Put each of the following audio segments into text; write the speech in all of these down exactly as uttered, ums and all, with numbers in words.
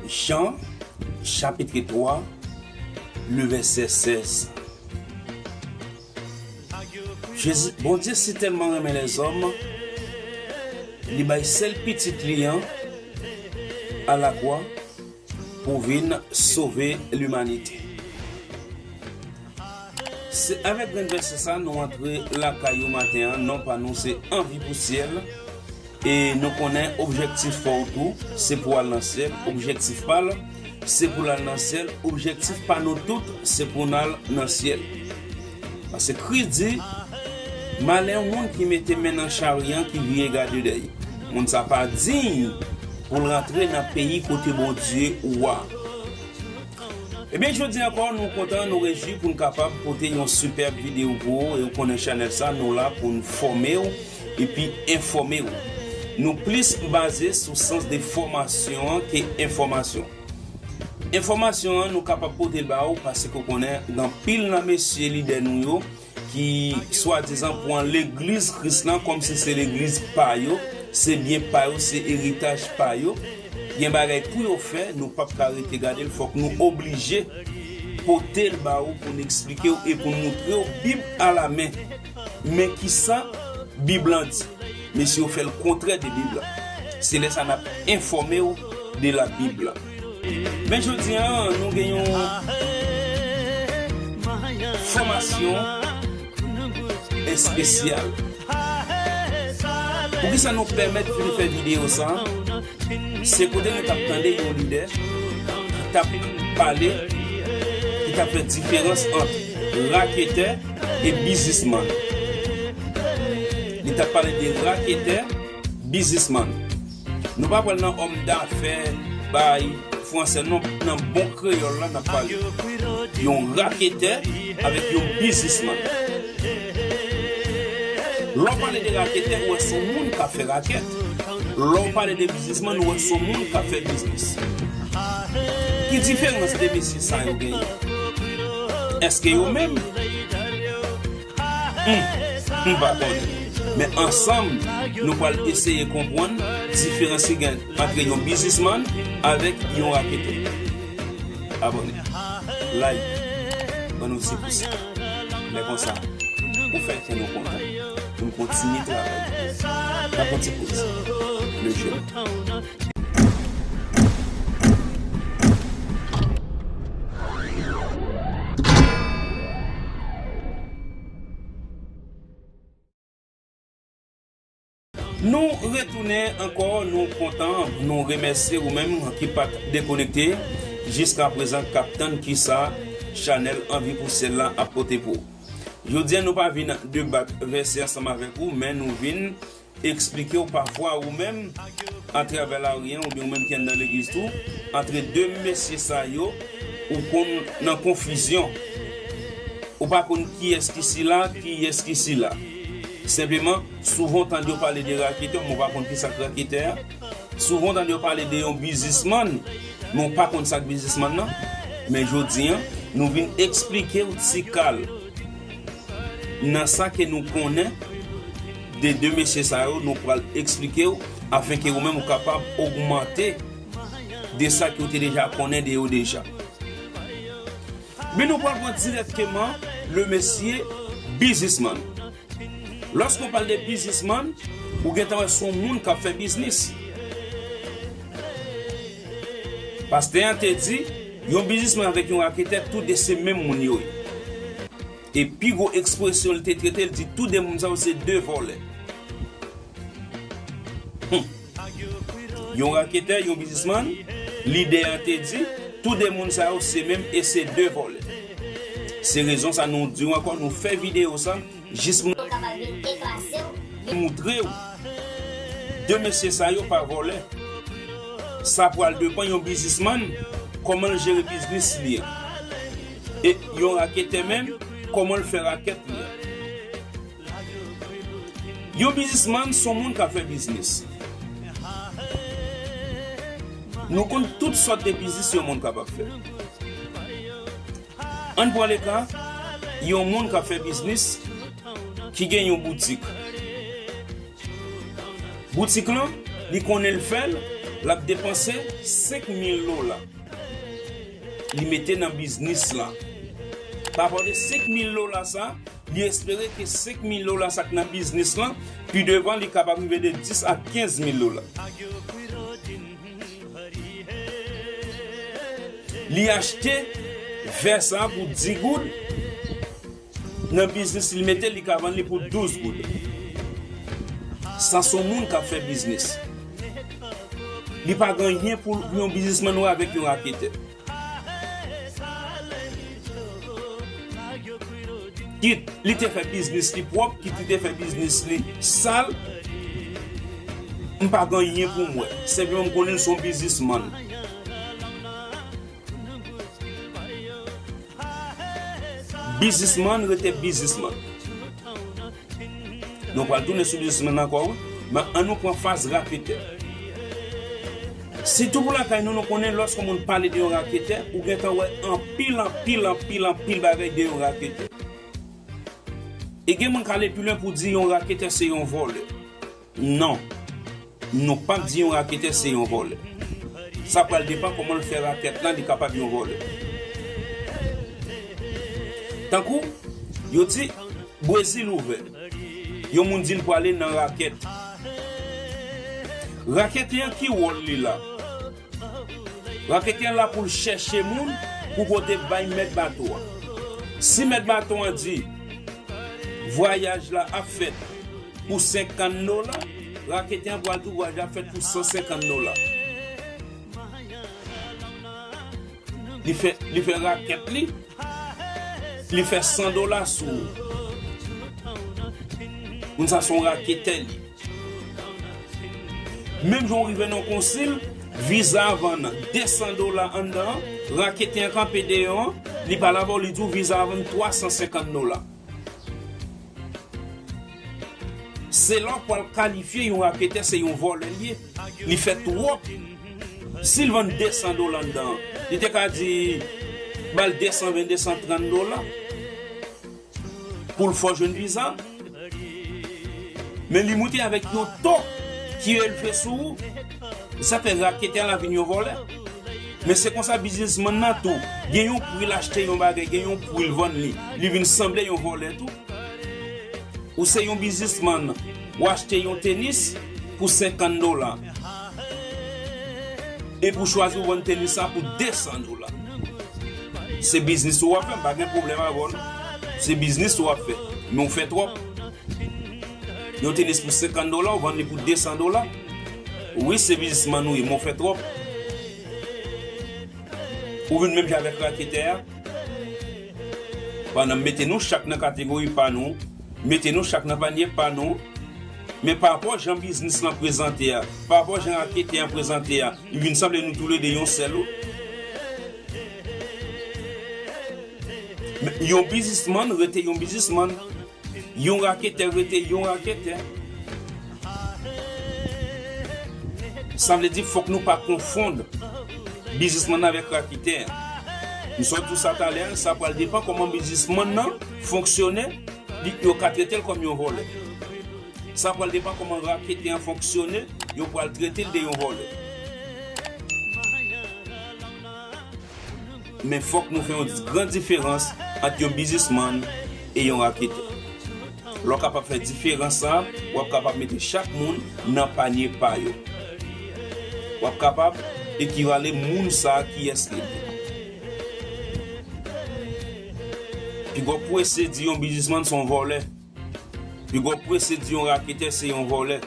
Jan, chapit twa, le vèsè sèz. Jezi, Bondye si tèlman renmen lèzòm, li bay sèl pitit li an alakwa pou vin sove limanite. Se avèk grenn vèsè sa nou antre lakay ou maten an. Non pa nou se Anvi pou Syèl. E nou konnen objektif pa w tou, se pou w al nan syèl. Objektif pa l, se pou l al nan syèl. Objektif pa nou tout, se pou n al nan syèl. Paske Kris di, malè yon moun ki mete men nan chari an ki vire gade dèyè. Moun sa pa diy pou l rantre nan peyi kote Bondye wa. Ebyen, jodi ankò, nou kontan, nou rejwi pou n kapab pote yon sipèb videyo pou ou. E ou konnen chanèl sa, nou la pou n fòme w epi enfòme w. Nou plis baze sou sans de fòmasyon an ke enfòmasyon. Enfòmasyon an, nou kapab pote l ba ou paske ou konnen gen anpil nan mesye lidè nou yo ki swadizan pran legliz Kris lan kòmsi se legliz pa yo, se byen pa yo, se eritaj pa yo. Gen bagay pou yo fè, nou p ap ka rete gade l, fòk nou oblije pote l ba ou pou n eksplike w e pou n moutre w Bib alamen. Men kisa Bib lan di? Mesye yo fè l kontrè de Bib la. Se lè sa n ap enfòme w de la Bib la. Men jodi a, nou gen yon fòmasyon espesyal. Poukisa nou pèmèt vin fè videyo sa? Se kote nou t ap tande yon lidè ki t ap pale, ki t ap fè diferans ant raketè e biznismann. Li t ap pale de raketè, biznismann. Nou pa pral nan òm dafè, bay, fransè, non, nan bon kreyòl la, n ap pale yon raketè avèk yon biznismann. Lè w pale de raketè, ou wè se yon moun k ap fè rakèt. Lè w pale de biznismann, ou wè se yon moun k ap fè biznis. Ki diferans de mesye sa yo genyen? Èske yo menm? Hmm, m pa konnen. Men ansanm, nou pral eseye konprann diferans ki gen ant yon biznismann avèk yon raketè. Abòne, like, ban nou ti pous. Lè konsa, ou fè kè nou kontan pou n kontinye travay. N ap pran ti poz. Le jèn. Nou retounen ankò, nou kontan, nou remèsye ou menm ki pa t dekonekte jiska prezan k ap tann kisa chanèl Anvi pou Syèl la ap pote pou ou. Jodi a, nou pa vin debat vèsè ansanm avèk ou, men nou vin eksplike w pafwa ou menm atravè lari an, oubyen ou menm ki anndan legliz tou, antre de mesye sa yo, ou konn nan konfizyon. Ou pa konn kiyès ki sila, kiyès ki sila. Senpleman, souvan w tande yo pale de raketè, men w pa konn kisa k raketè a. Souvan w tande yo pale de yon biznismann, men w pa konn sa k biznismann nan. Men jodi a, nou vin eksplike w ti kal nan sa ke nou konnen de de mesye sa yo, nou pral eksplike w, afenke ou menm ou kapab ogmante de sa ke w te deja konnen de yo deja. Men nou pral pran dirèkteman le mesye biznismann. Lòske w pale de biznismann, ou gentan wè se yon moun k ap fè biznis. Pastè a te di, yon biznismann avèk yon raketè, tou de se menm moun yo ye. E pi gwo ekspresyon li te trete, li di tou de moun sa yo se de vòlè. Hmm. Yon raketè, yon biznismann, lidè an te di, tou de moun sa yo se menm e se de vòlè. Se rezon sa nou di w ankò, nou fè videyo sa, jis pou nou moutre w de mesye sa yo pa vòlè. Sa pral depann yon biznismann, kòman l jere biznis li an. E yon raketè menm, kòman l fè rakèt li an. Yon biznismann se yon moun k ap fè biznis. Nou konn tout sòt de biznis yon moun kapab fè. Ann pran le ka, yon moun k ap fè biznis ki gen yon boutik. Boutik lan, li konnen l fè l, L ap depanse senk mil dola. Li mete nan biznis la. Pa rapò de senk mil dola sa, li espere ke senk mil dola sa k nan biznis lan, pi devan li kapab rive de dis a kenz mil dola. Li achte vè sa pou dis goud. Nan biznis li mete, li ka vann li pou douz goud. Sa se yon moun k ap fè biznis. Li pa gen anyen pou yon biznismann wè avèk yon raketè. Kit li te fè biznis li pwòp, kit li te fè biznis li sal, m pa gen anyen pou m wè. Senpleman m konnen l se yon biznismann. Biznismann rete biznismann. Nou pral tounen sou biznismann ankò, wi. Men ann nou pran faz raketè. Sitou pou lakay nou, nou konnen lòske yon moun pale de yon raketè, ou gentan wè anpil, anpil, anpil, anpil bagay de yon raketè. E gen moun k ale pi lwen pou di yon raketè se yon vòlè. Non. Nou p ap di yon raketè se yon vòlè. Sa pral depann kòman l fè rakèt la, li kapab yon vòlè. Tankou, yo di, Brezil ouvè. Yon moun di l prale nan rakèt. Raketè an ki wòl li la? Raketè an la pou l chèche moun pou pote bay mèt bato a. Si mèt bato an di, vwayaj la ap fèt pou senkant dola, raketè an pral di w vwayaj la ap fèt pou san senkant dola. Li fè, li fè rakèt li, li fè san dola sou ou. Moun sa se yon raketè li. Menm jan w rive nan konsil, viza a vann desan dola anndan an, raketè an kanpe deyò an, li pale avè w, li di w viza a vann twa san senkant dola. Se la w pral kalifye yon raketè se yon vòlè l ye. Li fè twòp. Si l vann desan dola anndan an, li te ka di ba l desan ven, desan trant dola pou l fè w jwenn viza. Men li moute avèk yon to ki elve sou ou. Sa fè raketè a la vin yon vòlè. Men se konsa biznismann nan tou. Gen yon pri l achte yon bagay, gen yon pri l vann li. Li vin sanble yon vòlè tou. Ou se yon biznismann, ou achte yon tenis pou senkant dola. Epi w chwazi w vann tenis sa pou desan dola. Se biznis ou w ap fè, m pa gen pwoblèm avè w non. Se biznis ou w ap fè, men w fè twòp. Yon tenis pou senkant dola, w vann li pou desan dola. Wi, se biznismann ou ye, men w fè twòp. Ou vin menm jan avèk raketè a. Pandan m mete nou chak nan kategori pa nou, mete nou chak nan panye pa nou, men pa rapò jan biznis lan prezante a, pa rapò jan raketè an prezante a, li vin sanble nou toulede yon sèl wi. Men yon biznismann rete yon biznismann. Yon raketè rete yon raketè. Sa vle di fòk nou pa konfonn biznismann nan avèk raketè an. M sot di w sa talè a, sa pral depann kòman biznismann nan fonksyone, li, yo ka trete l kòm yon vòlè. Sa pral depann kòman raketè an fonksyone, yo pral trete l de yon vòlè. Men fòk nou fè yon gran diferans ant yon biznismann e yon raketè. Lè w kapab fè diferans sa, w ap kapab mete chak moun nan panye pa yo. W ap kapab ekivale moun sa a kiyès li ye. Piga w prese di yon biznismann se yon vòlè. Piga w prese di yon raketè se yon vòlè.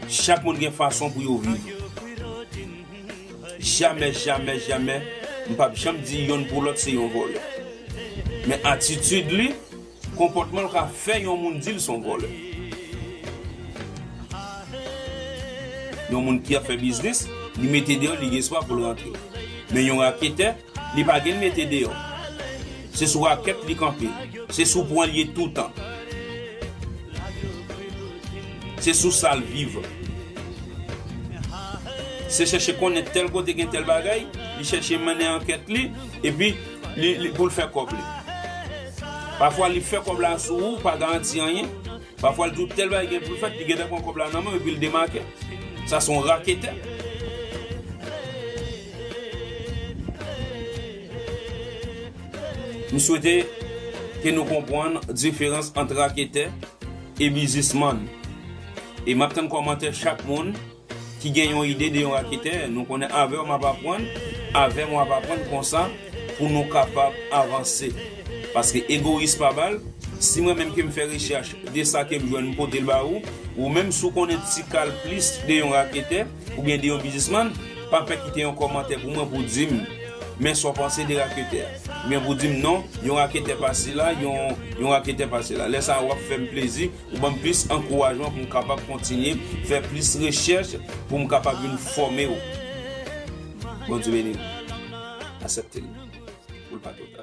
Chak moun gen fason pou yo viv. Jamè, jamè, jamè, m p ap janm di yonn pou lòt se yon vòlè. Men atitid li, konpòtman l ka fè yon moun di l se yon vòlè. Yon moun ki ap fè biznis, li mete deyò, li gen espwa pou l rantre. Men yon raketè, li pa gen mete deyò. Se sou rakèt li kanpe. Se sou pwen li ye toutan. Se sou sa l viv. Se chèche konnen tèl kote gen tèl bagay, li chèche mennen ankèt li, epi li, li, pou l fè kòb li. Pafwa li fè kòb la sou ou, pa garanti anyen. Pafwa l di w tèl bagay gen pou l fèt, li gentan pran kòb la nan men w epi l demake. Sa se yon raketè. M swete ke nou konprann diferans ant raketè e biznismann. E m ap tann kòmantè chak moun ki gen yon ide de yon raketè. Nou konnen avè w m ap aprann, avè m w ap aprann konsa pou nou kapab avanse. Paske egoyis pa bal, si mwen menm ke m fè rechèch de sa ke m jwenn m pote l ba ou, ou menm si w konnen ti kal plis de yon raketè oubyen de yon biznismann, pa pè kite yon kòmantè pou mwen pou di m men sa w panse de raketè a. Oubyen pou di m non, yon raketè pa sila, yon, yon raketè pa sila. Lè sa a w ap fè m plezi, ou ban m plis ankourajman pou m kapab kontinye fè plis rechèch pou m kapab vin fòme w. Bondye beni w. Aksepte l pou l pa total.